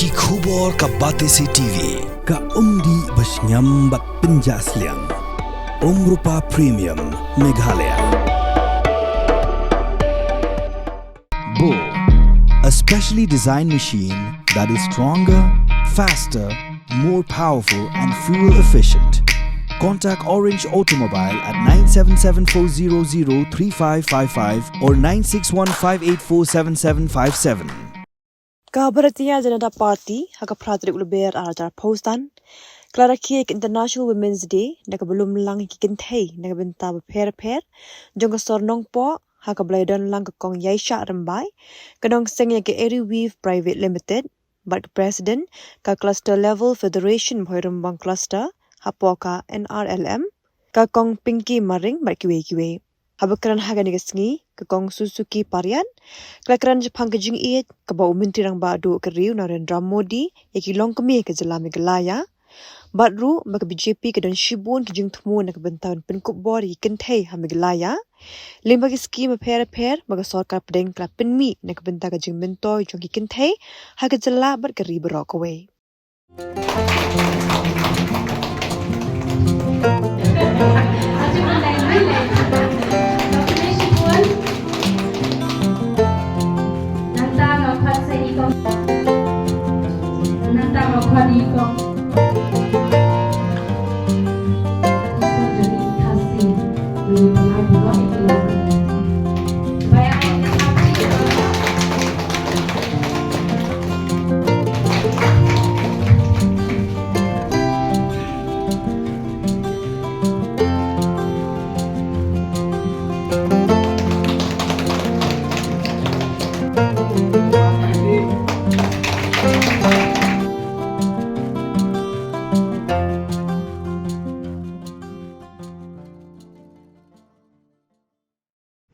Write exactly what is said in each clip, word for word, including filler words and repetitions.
Ki khubor ka Batesi T V, ka umdih ba shngiam bad pynjah sliang. Umrupa Premium, Meghalaya. Bo, a specially designed machine that is stronger, faster, more powerful and fuel efficient. Contact Orange Automobile at nine seven seven four zero zero three five five five or nine six one five eight four seven seven five seven. Ka Bharatiya Janata Party ha ka phra tarik u Lber ar hajar arphew san ka la rakhe ïa ka International Women's Day na kaba lum lang ïa ki kynthei na ka bynta bapher bapher jong ka sor Nongpoh ha kaba la ïadon lang ka Kong Ïaishah Rymbai, ka nongseng ïa ka Eri Weave Private Limited, bad ka President ka Cluster Level Federation Bhoirymbong Cluster hapoh ka N R L M, ka Kong Pinky Maring bad kiwei kiwei. Haba kren ha kane ka sngi, ka Kong Suzuki Pariat ka la kren shaphang ka jingïeit kaba u Myntri Rangbah Duh ka ri u Narendra Modi ïa ki longkmie ka jylla Meghalaya. Bad ruh ba ka B J P ka don shibun ki jingthmu na ka bynta ban pynkup bor ïa ki kynthei ha Meghalaya lyngba ki skim bapher bapher ba ka sorkar pdeng ka la pynmih na ka bynta ka jingmyntoi jong ki kynthei ha ka jylla bad ka ri baroh kawei. Nangta nga khot sa i kong. Nangta nga khot i kong.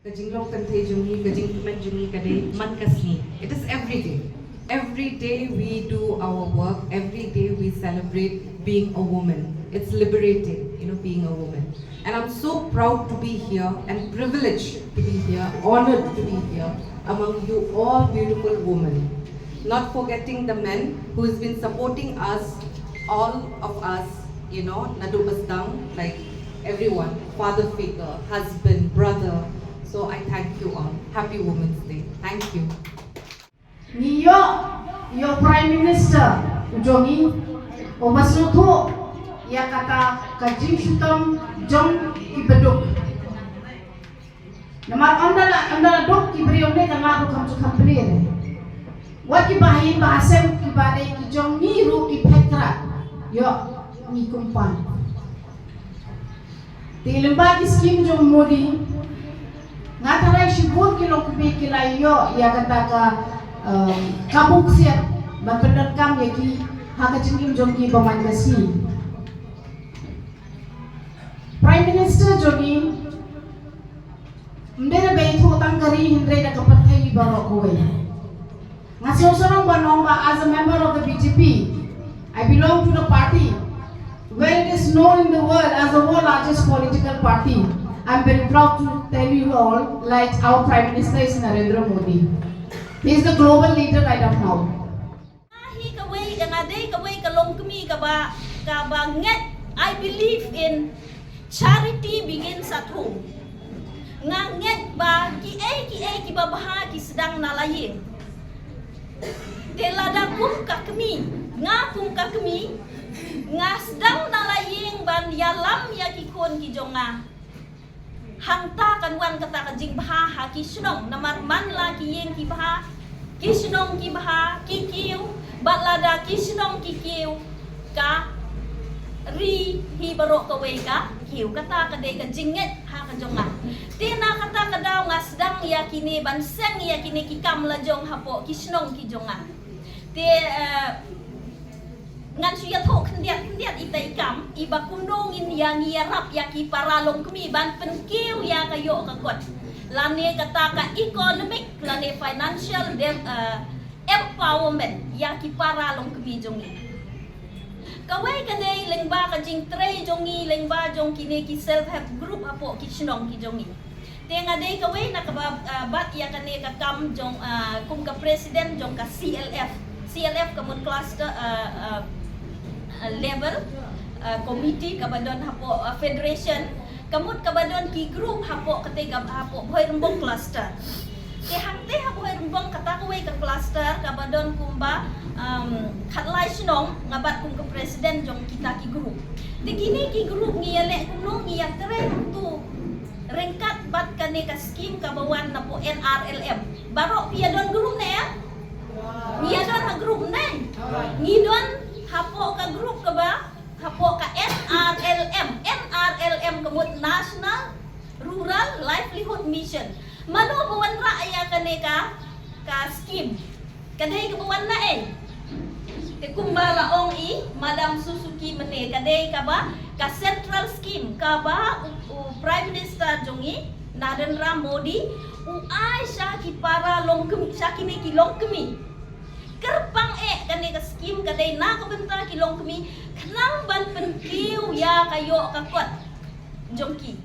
Ka jinglong kynthei jong ngi, ka jingkmen jong ngi ka dei man ka sngi. It is every day. Every day we do our work, every day we celebrate being a woman. It's liberating, you know, being a woman. And I'm so proud to be here and privileged to be here, honored to be here among you all beautiful women. Not forgetting the men who has been supporting us, all of us, you know, naduh ba sdang, like, everyone, father figure, husband, brother. So I thank you all. Happy Women's Day. Thank you. Ngi ïoh, ïoh Prime Minister u jong ngi uba sngewthuh ïa kata ka jingshitom jong ki baduk. Namar ynda la, ynda la duk ki briew ne ka la duk kam ju kam briew. Wat ki bahaïing bahasem ki ba dei ki jong ngi ruh ki phet krat. Ïoh ngi kumpan. Te lyngba ki skim jong Modi nga tharai shibun ki longkmie ki la ïoh ïa kata ka, um, ka buk siat ban pyndonkam ïa ki ha ka jingim jong ki ba man ka sngi. Prime Minister jong ngi ym dei ba ïathuh tang ka ri hynrei da ka pyrthei baroh kawei. Nga sngewsarong ban ong ba as a member of the B J P, I belong to the party where it is known in the world as the world largest political party. I'm very proud to tell you all, like our Prime Minister is Narendra Modi. He is the global leader right of now. Nga hi kawei, nga dei kawei ka longkmie kaba, kaba ngeit, I believe in charity begins at home. Nga ngeit ba kiei kiei kiba bha ki sdang na la ïing. Te lada kum ka kmie, nga kum ka kmie, nga sdang na la ïing ban ïalam ïa ki khun ki jong nga. Hangta kan wan kata ka jingbha ha ki shnong, namar man la ki ïing ki bha, ki shnong ki bha, ki kiew, bad lada ki shnong ki kiew, ka ri hi baroh kawei ka kiew. Kata ka dei ka jingngeit ha ka jong nga. Te na kata ka daw nga sdang ïa kine ban seng ïa kine ki kam la jong hapoh ki shnong ki jong nga. Te, eh, ngan shu ïathuh khyndiat khyndiat ita i kam, iba kumno ngin ïa ngi ïarap ïa ki para longkmie ban pynkiew ïa ka ïoh ka kot. Lane kata ka economic, lane financial de-, eh, empowerment ïa ki para longkmie jong ngi. Kawei ka dei lyngba ka jingtrei jong ngi, lyngba jong kine ki self help group hapoh ki shnong ki jong ngi. Te nga dei kawei na kaba, ah, bat ïa kane ka kam jong, ah, kum ka president jong ka C L F, C L F ka mut cluster, uh, uh, uh, level, uh, committee kaba don hapoh, uh, federation, ka mut kaba don ki group hapoh kata ka hapoh Bhoirymbong cluster. Te hangta ha Bhoirymbong kata kawei ka cluster kaba don kumba, um, khatlai shnong nga bat kum ka president jong kita ki group. Te kine ki group ngi ïaleh kumno, ngi ïatrei kumtu ryngkat bad kane ka scheme kaba wan napoh N R L M. Baroh phi ïadon group ne em? Ngi ïadon ha group ne? Ngi don hapoh ka group kaba, hapoh ka N R L M. N R L M ka mut National Rural Livelihood Mission. Mano ba wanrah ïa kane ka, ka scheme? Ka dei kaba wan na ei? Te kumba la ong i Madam Suzuki mynne, ka dei kaba ka central scheme kaba u, u Prime Minister jong ngi Narendra Modi u ai sha ki para longkmie, sha kine ki longkmie. Kyrpang eh kane ka scheme ka dei na ka bynta ki longkmie khnang ban pynkiew ïa ka ïoh ka kot jong ki.